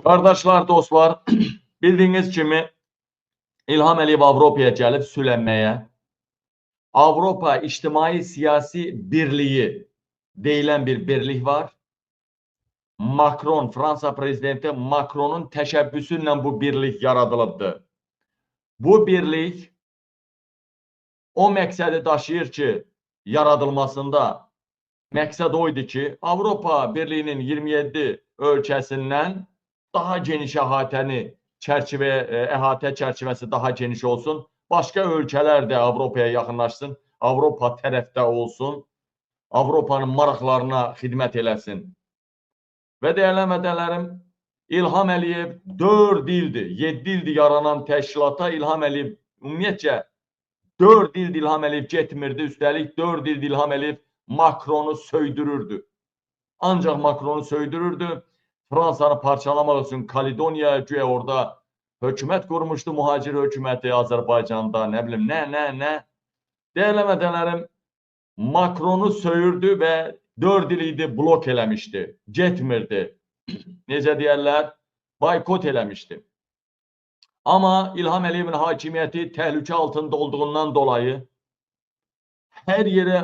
Qardaşlar, dostlar, bildiyiniz kimi İlham Əliyev Avropaya gəlib sülənməyə, Avropa İctimai Siyasi Birliyi deyilən bir birlik var. Macron, Fransa prezidenti Macronun təşəbbüsü ilə bu birlik yaradılıbdır. Bu birlik o məqsədi daşıyır ki, yaradılmasında məqsəd o idi ki, Avropa Birliyinin 27 ölkəsindən daha geniş əhatəni, əhatə çərçivəsi daha geniş olsun. Başqa ölkələr də Avropaya yaxınlaşsın, Avropa tərəfdə olsun, Avropanın maraqlarına xidmət eləsin. Və dəyərli vətəndaşlarım, İlham Əliyev 4 ildir, 7 ildir yaranan təşkilata İlham Əliyev ümumiyyətcə 4 ildir İlham Əliyev getmirdi. Üstəlik 4 ildir İlham Əliyev Macronu söydürürdü. Ancaq Macronu söydürürdü. Fransanı parçalamaq üçün Kaledoniya, güya orada hökumət qurmuşdu, mühacir hökuməti Azərbaycanda, nə bilim, nə. Dəyərli vətəndaşlarım, Macronu söyürdü və 4 il idi blok eləmişdi, getmirdi. Necə deyərlər, boykot eləmişdi. Amma İlham Əliyevin hakimiyyəti təhlükə altında olduğundan dolayı hər yerə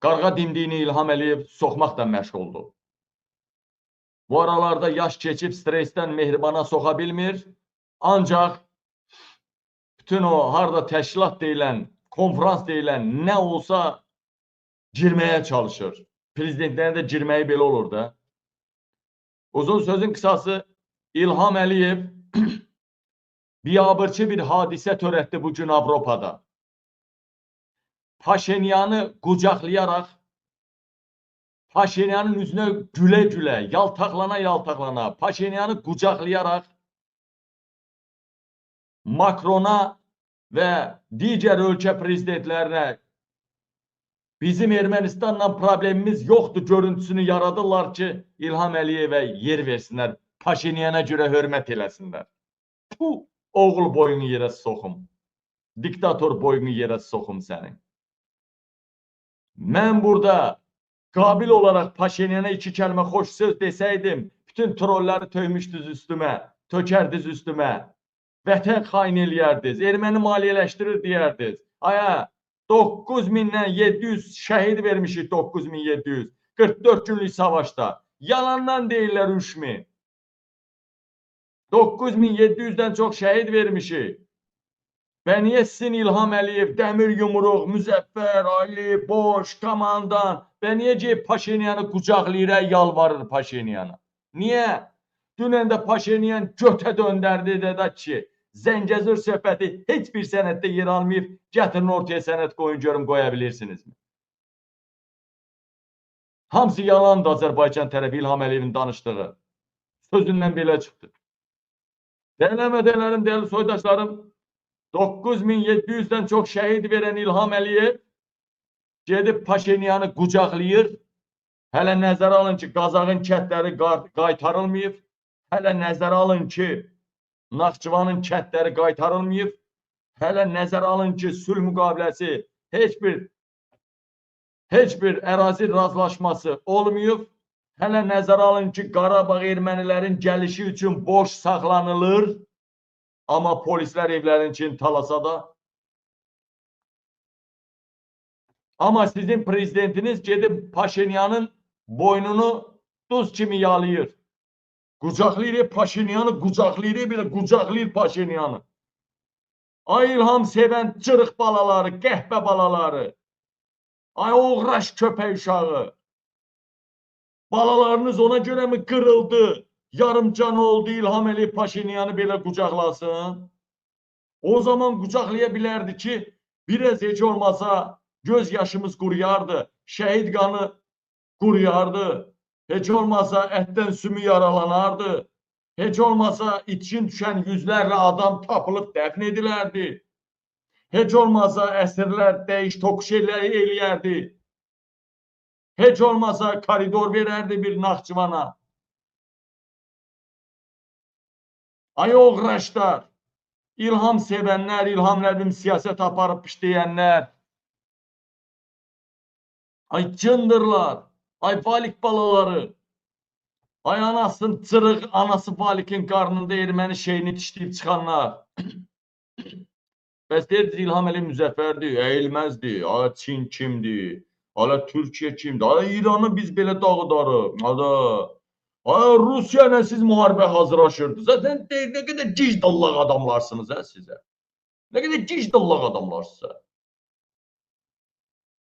qarğa dimdiyini İlham Əliyev soxmaqla məşğuldur. Bu aralarda yaş keçib stressdən mehribana soxa bilmir. Ancaq bütün o harda təşkilat deyilən, konfrans deyilən nə olsa girməyə çalışır. Prezidentlərin də girməyi belə olur da. Uzun sözün qısası, İlham Əliyev biabırçı bir hadisə törətdi bugün Avropada. Paşinyanı qucaqlayaraq, Paşinyanın üzünə gülə-gülə, yaltaqlana-yaltaqlana, Paşinyanı qucaqlayaraq Macrona və digər ölkə prezidentlərinə bizim Ermənistanla problemimiz yoxdur görüntüsünü yaradırlar ki, İlham Əliyevə yer versinlər, Paşinyana görə hörmət eləsinlər. Puh, oğul boyunu yerə soxum, diktator boyunu yerə soxum sənin. Mən burada qabil olaraq Paşinyana iki kəlmə xoş söz desəydim, bütün trolləri töymüşdünüz üstümə, tökərdiniz üstümə, vətən xain eləyərdiniz, erməni maliyyələşdirir deyərdiniz. Aya, 9700 şəhid vermişik, 9700, 44 günlük savaşda. Yalandan deyirlər 3000. 9700-dən çox şəhid vermişik. Və niyə sizin İlham Əliyev, Dəmir Yumruq, Müzəffər, Ali, Boş, Komandan və niyə ki Paşinyanı qucaqlayır, yalvarır Paşinyana? Niyə? Dünən də Paşinyan götə döndərdi, dedi ki, Zəngəzur söhbəti heç bir sənəddə yer almayıb, gətirin ortaya sənəd qoyun, görüm qoya bilirsinizmi? Hamısı yalandır Azərbaycan tərəfi İlham Əliyevin danışdığı. Sözündən belə çıxdı. Dəyərli vətəndaşlarım, dəyərli soydaşlarım, 9700-dən çox şəhid verən İlham Əliyev gedib Paşinyanı qucaqlayır. Hələ nəzərə alın ki, Qazağın kəndləri qaytarılmayıb. Hələ nəzərə alın ki, Naxçıvanın kəndləri qaytarılmayıb. Hələ nəzərə alın ki, sülh müqaviləsi heç bir ərazi razılaşması olmayıb. Hələ nəzərə alın ki, Qarabağ ermənilərin gəlişi üçün boş saxlanılır. Amma polislər evlərin için talasa da. Amma sizin prezidentiniz gedib Paşinyanın boynunu duz kimi yalayır. Qucaqlayır Paşinyanı, qucaqlayır belə, qucaqlayır Paşinyanı. Ay İlham sevən cırıq balaları, qəhbə balaları. Ay oğraş köpək uşağı. Balalarınız ona görə mi qırıldı? Yarımcan oldu İlham Əliyev Paşinyanı belə qucaqlasın. O zaman qucaqlaya bilərdi ki, biraz heç olmasa göz yaşımız quruyardı, şəhid qanı quruyardı. Heç olmasa ətdən sümü yaralanardı. Heç olmasa itkin düşən yüzlərlə adam tapılıb dəfn edilərdi. Heç olmasa əsirlər dəyiş tokuş eləyərdi. Heç olmasa koridor verərdi bir Naxçıvana. Ay oğraşlar, İlham sevənlər, İlham Əliyevin siyasət aparıb pişləyənlər. Ay cındırlar, ay valik balaları, Ay anasının cırıq, anası Valikin qarnında erməni şeyini dişləyib çıxanlar. Bəs deyirdiniz İlham Əliyev müzəffərdir, əyilməzdir, ay Çin kimdir, ay Türkiyə kimdir, ay İranı biz belə dağıdarıq, ay Rusiya ilə siz müharibə hazırlaşırdınız. Zaten nə qədər gic dallaq adamlarsınız hə sizə. Nə qədər gic dallaq adamlarsınız.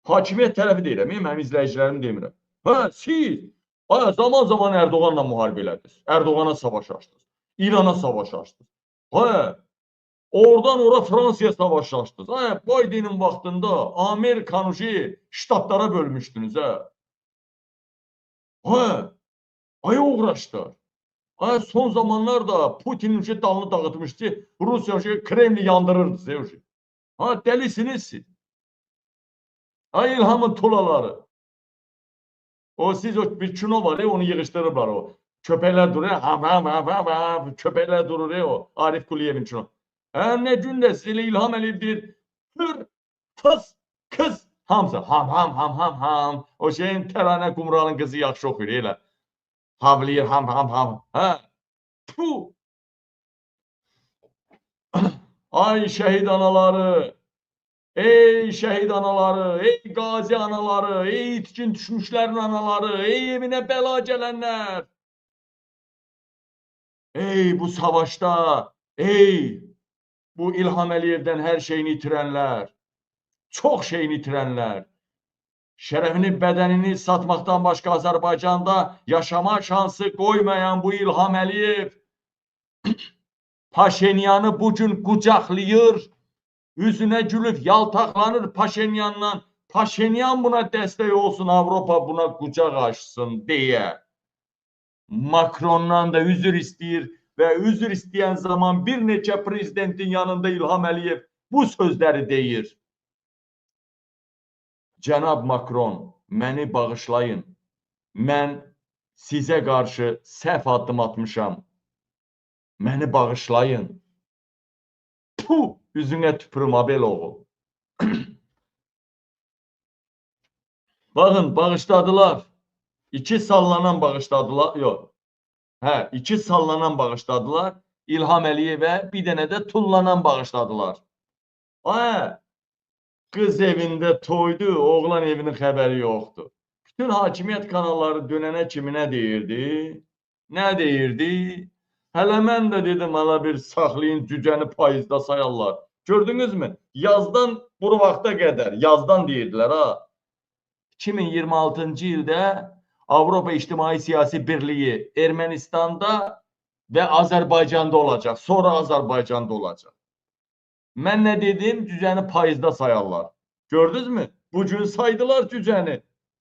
Hakimiyyət tərəfi deyirəm, mənim izləyicilərim demirəm. Hə, siz zaman-zaman Erdoğanla müharibə elədiniz. Erdoğana savaş açdınız. İrana savaş açdınız. Hə, oradan ora Fransaya savaş açdınız. Hə, Bidenin vaxtında Amerikanı ştatlara bölmüşdünüz, hə. Hə, ay uğraşdılar. Hə, son zamanlar da Putinin dalını dağıtmışdı. Rusiya Kremli yandırırdı. Ha, dəlisiniz siz. Ay İlhamın tulaları. O siz o bir kino var ya, onu yığışdırıblar o. Köpəklər durur, ham ham ham ham ham, köpəklər durur ya o. Arif Kuliyevin kino. Hə, nə gündə siz elə İlham Əliyev deyir, hür, fıs, kız, hamısı ham ham ham ham ham. O şeyin Təranə Qumralın qızı yaxşı oxuyur elə. Havlayır ham ham ham. Hə, puh. Ay şəhid anaları. Ey şəhid anaları, ey qazi anaları, ey itkin düşmüşlərin anaları, ey evinə bəla gələnlər. Ey bu savaşda, ey bu İlham Əliyevdən hər şeyini itirənlər, çox şeyini itirənlər, şərəfini, bədənini satmaqdan başqa Azərbaycanda yaşama şansı qoymayan bu İlham Əliyev Paşinyanı bugün qucaqlayır, üzünə gülüb yaltaqlanır Paşinyandan. Paşinyan buna dəstək olsun, Avropa buna qucaq açsın deyə. Macrondan da üzr istəyir və üzr istəyən zaman bir neçə prezidentin yanında İlham Əliyev bu sözləri deyir. Cənab Macron, məni bağışlayın. Mən sizə qarşı səhv addım atmışam. Məni bağışlayın. Puh! Üzünə tüpürüm, abel oğul. Baxın, bağışladılar. İki sallanan bağışladılar. Yox. Hə, iki sallanan bağışladılar. İlham Əliyevə bir dənə də tullanan bağışladılar. Hə, qız evində toydu, oğlan evinin xəbəri yoxdur. Bütün hakimiyyət kanalları dönənə kimi nə deyirdi? Nə deyirdi? Hələ mən də dedim, hələ bir saxlayın, cücəni payızda sayarlar. Gördünüzmü? Yazdan bu vaxta qədər, yazdan deyirdilər ha. 2026-cı ildə Avropa İctimai Siyasi Birliyi Ermənistanda və Azərbaycanda olacaq. Sonra Azərbaycanda olacaq. Mən nə dedim? Cücəni payızda sayarlar. Gördünüzmü? Bugün saydılar cücəni.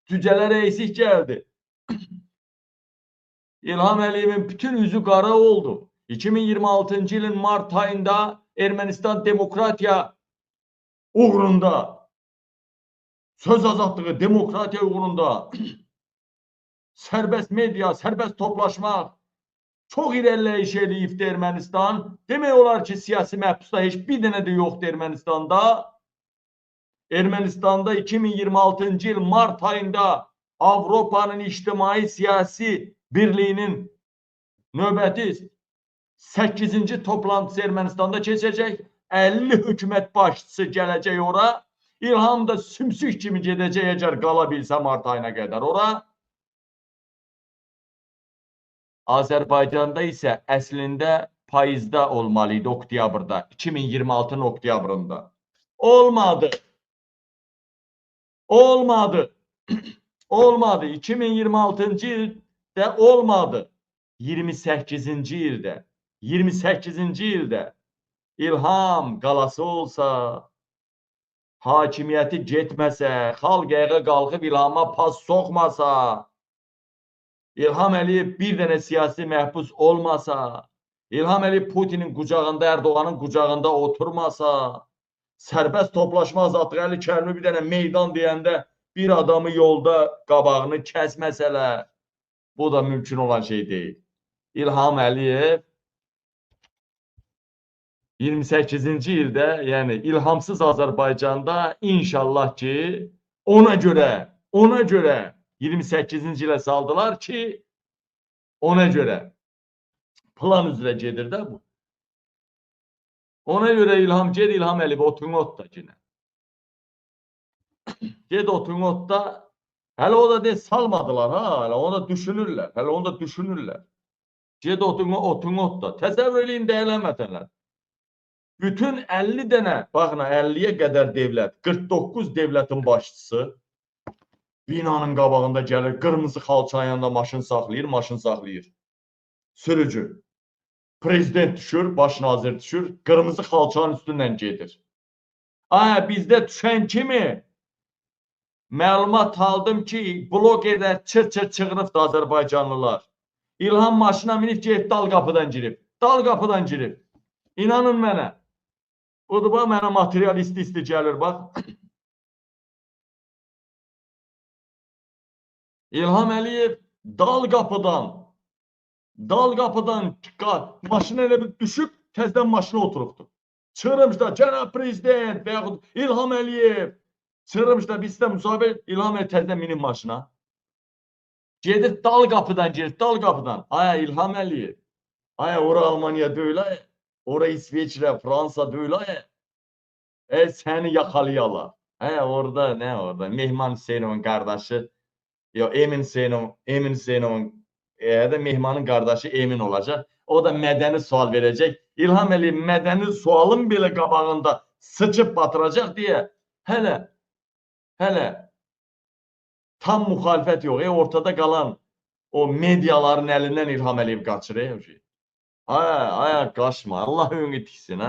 Cücələr əksik gəldi. İlham Əliyevin bütün üzü qara oldu. 2026-cı ilin mart ayında Ermənistan demokratiya uğrunda, söz azadlığı, demokratiya uğrunda, sərbəst media, sərbəst toplaşmaq çox irəliləyiş eləyibdi Ermənistan. Demək olar ki, siyasi məhbusda heç bir dənə də yoxdur Ermənistanda. Ermənistanda 2026-cı il mart ayında Avropanın İctimai Siyasi Birliyinin növbəti 8-ci toplantısı Ermənistanda keçəcək. 50 hökumət başçısı gələcək ora. İlham da sümsük kimi gedəcək, əgər qala bilsə mart ayına qədər ora. Azərbaycanda isə əslində payızda olmalıydı, oktyabrda, 2026-nın oktyabrında. Olmadı. Olmadı. Olmadı. 2026-cı ildə olmadı. 28-ci ildə, 28-ci ildə İlham qalası olsa, hakimiyyəti getməsə, xalq ayağa qalxıb İlhama pas soxmasa, İlham Əliyev bir dənə siyasi məhbus olmasa, İlham Əliyev Putinin qucağında, Erdoğanın qucağında oturmasa, sərbəst toplaşma azadlığı Əli Kərimli bir dənə meydan deyəndə bir adamı yolda qabağını kəsməsələr, bu da mümkün olan şey deyil. İlham Əliyev 28-ci ildə, yəni ilhamsız Azərbaycanda inşallah ki, ona görə 28-ci ilə saldılar ki, Ona görə plan üzrə gedir də bu. Ona görə İlham ged İlham Əliyev oturun otda yenə. Ged oturun otda. Hələ o da de salmadılar ha, hələ onu da düşünürlər. Hələ onu da düşünürlər. Ged oturun otda. Təsəvvür eləyin dəyərli vətənlər. Bütün 50 dənə, baxın 50-yə qədər devlət, 49 devlətin başçısı binanın qabağında gəlir, qırmızı xalçanın yanında maşın saxlayır, maşın saxlayır. Sürücü. Prezident düşür, baş nazir düşür, qırmızı xalçanın üstündən gedir. Ay, bizdə düşən kimi məlumat aldım ki, blogerlər çır-çır çığırıbdır Azərbaycanlılar. İlham maşına minib gedib dal qapıdan girib. Dal qapıdan girib. İnanın mənə. Odur bax, mənə material isti-isti gəlir bax. İlham Əliyev dal qapıdan maşına elə bir düşüb, təzdən maşına oturubdur. Çığırmış da, cənab prezident və yaxud İlham Əliyev. Çığırmış da, biz də müsahibə İlham Əliyev təzdən minib maşına. Gedir dal qapıdan, gedir dal qapıdan. Aya İlham Əliyev. Aya ora Almaniya deyil, aya. Ora İsveçrə, Fransa deyil, aya. Səni yaxalayalar. Aya orada nə orada? Mehman Hüseynovun qardaşı, yo, Emin Hüseynovun da Mehmanın qardaşı Emin olacaq. O da mədəni sual verəcək. İlham Əliyev mədəni sualın belə qabağında sıçıb batıracaq deyə hələ tam müxalifət yox. Ortada qalan o mediaların əlindən İlham Əliyev qaçır. Aya, qaçma. Allah önü tiksin.